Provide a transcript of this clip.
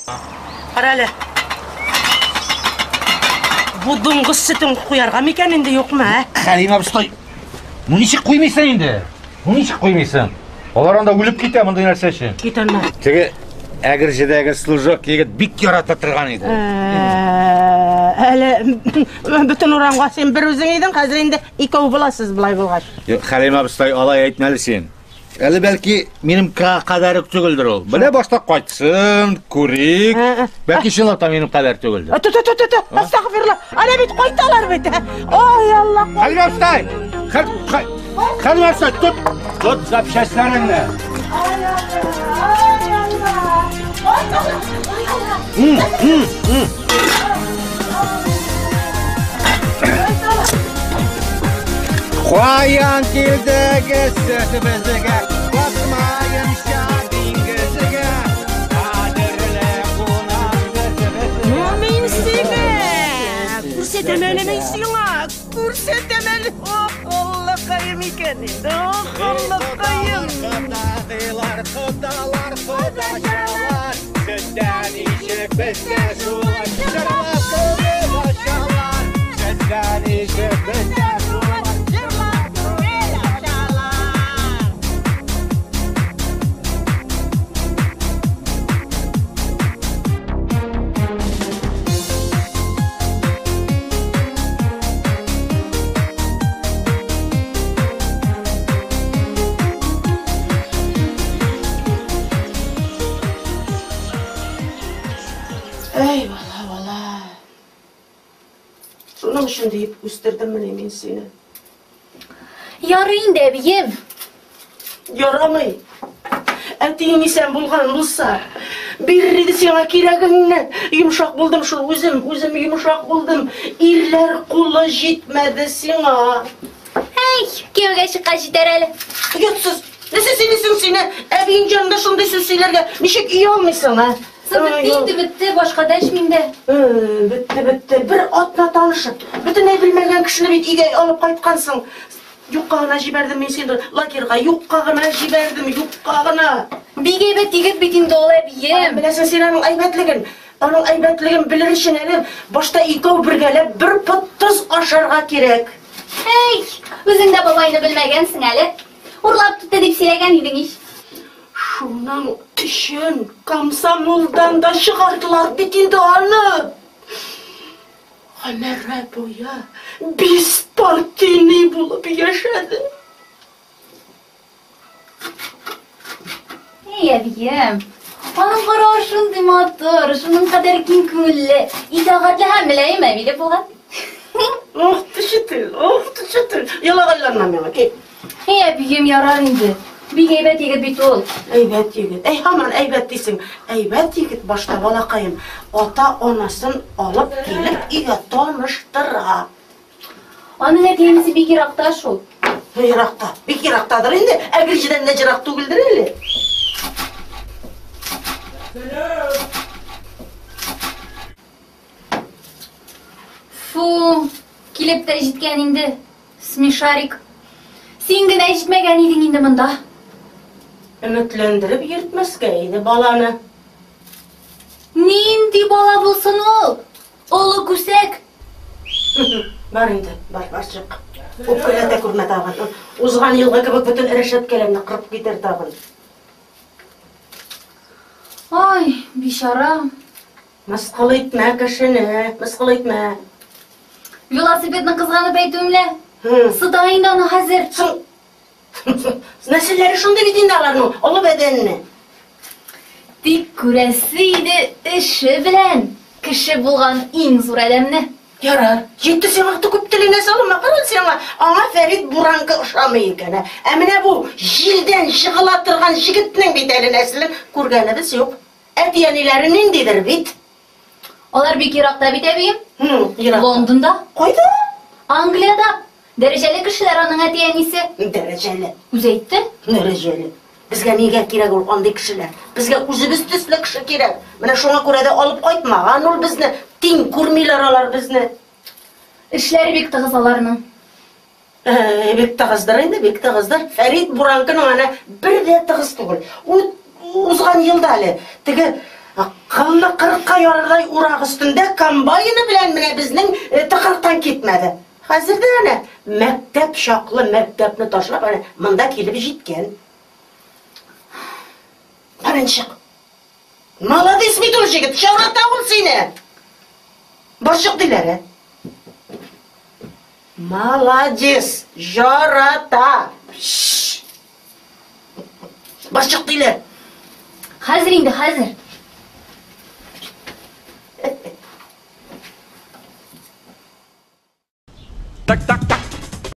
Кара әле. Бу дуңгыз сөтен куярга микән инде, юкмы, ә? Хәлим абыстай, ну ничек куймыйсың инде? Ну ничек куймыйсың? Алар анда үлеп китә мондый нәрсә өчен. Кит аннан. Теге Әгерҗедәге служок егет бик ярата торган иде. Әле бөтен урамга син бер үзең идең, хәзер инде икәү буласыз болай булгач. Юк, Хәлим абыстай, алай әйтмәле син. Әле бәлки минем кадәр үк түгелдер ул. Менә башта кайтсын, күрик. Бәлки чынлап та минем кадәр түгелдер. Ту ту ту ту, астагфирулла. Ана бит кайталар бит. Ой, Алла. Хәлим абыстай! Хәлим абыстай, тот, тот запчастьларыңны. Ай, Алла, ай, Алла. Каян килдегез сез безгә? Батмаенча диңгезгә. Кадерле кунак сез безгә. Ну, мин сине! Күрсәтәм әле мин сиңа! Күрсәтәм әле! Ох, Аллакаем икән инде! Ох, Аллакаем! Кодагыйлар, кодалар, кодачалар, Сездә ничек, бездә шулай. Җырлап күңел ачалар. Сездә ничек, бездә шулай. Җырлап күңел ачалар. Әй, бала, бала. Шуның өчен диеп үстердеммени мин сине? Ярый инде, әбием. Ярамый. Әтиең исән булган булса, бирер иде сиңа кирәгеңне. Йомшак булдым шул үзем, үзем йомшак булдым. Ирләр кулы җитмәде сиңа. Әй, кияүгә чыккач җитәр әле. Оятсыз. Нәрсә сөйлисең син, ә? Әбиең янында шундый сүз сөйләргә ничек оялмыйсың, ә? Соң бетте инде, бетте, башка дәшмим дә. Бетте, бетте. Бер атна танышып, бөтенләй белмәгән кешене бит өйгә алып кайткансың. Юкка гына җибәрдем мин сине лагерьга, юкка гына җибәрдем, юкка гына. Бик әйбәт егет бит инде ул, әбием. Беләсең син аның әйбәтлеген. Аның әйбәтлеген белер өчен әле башта икәү бергәләп бер пот тоз ашарга кирәк. Әй, үзең дә бабайны белмәгәнсең әле. Урлап китте дип сөйләгән идең ич. Шуның өчен комсомолдан да чыгардылар бит инде аны. Гомере буе беспартийный булып яшәде. Әй, әбием, аның каравы шундый матур, шуның кадәр киң күңелле, итагатьле һәм мөлаем әбиле булган. Ох, төче тел, ох, төче тел. Ялагайланма миңа, кил. Әй, әбием, ярар инде. Бик әйбәт егет бит ул. Әйбәт егет. Әй, һаман әйбәт дисең. Әйбәт егет башта, балакаем, ата-анасын алып килеп өйгә таныштыра. Аның әти-әнисе бик еракта шул. Еракта, бик ерактадыр инде. Әгерҗедән дә ерак түгелдер әле. Фу, килеп тә җиткән инде, смешарик. Син генә җитмәгән идең инде монда. Өметләндереп йөртмәскә иде баланы. Нинди бала булсын ул? Олы күсәк. Бар инде, бар, бар чык. Үпкәләтә күрмә тагын. Узган елгы кебек бөтен рәшәткәләрне кырып китер тагын. Ай, бичара. Мыскыл итмә кешене, мыскыл итмә. Велосипедны кызганып әйтүем лә. Сыта инде аны хәзер. Соң, нәселләре шундый бит инде аларның, олы бәдәнле. Тик күрәсе иде эше белән кеше булган иң зур адәмне. Ярар, җитте сиңа, күп телеңә салынма, кара сиңа. Аңа Фәрит Буранка ошамый икән. Ә менә бу җилдән жыгыла торган җегетнең бит әле нәселен күргәнебез юк. Әти-әниләре ниндидер бит. Алар бик еракта бит, әбием. Еракта. Лондонда. Кайда? Англиядә. Дәрәҗәле кешеләр аның әти-әнисе. Дәрәҗәле. Үзе әйтте. Дәрәҗәле. Безгә нигә кирәк ул андый кешеләр? Безгә үзебез төсле кеше кирәк. Менә шуңа күрә дә алып кайтмаган ул безне. Тиң күрмиләр алар безне. Эшләре бик тыгыз аларның. Бик тыгыздыр инде, бик тыгыздыр. Фәрит Буранкының ана бер дә тыгыз түгел. Узган елда әле теге Кылны кырыкка ярырдай урак өстендә комбайны белән менә безнең тыкрыктан китмәде. Хәзер дә әнә мәктәп чаклы мәктәпне ташлап әнә монда килеп җиткән. Барынчык. Молодец бит ул җегет, чаурата ул сине. Барчык диләр, ә? Молодец, жарата. Барчык диләр. Хәзер инде, хәзер.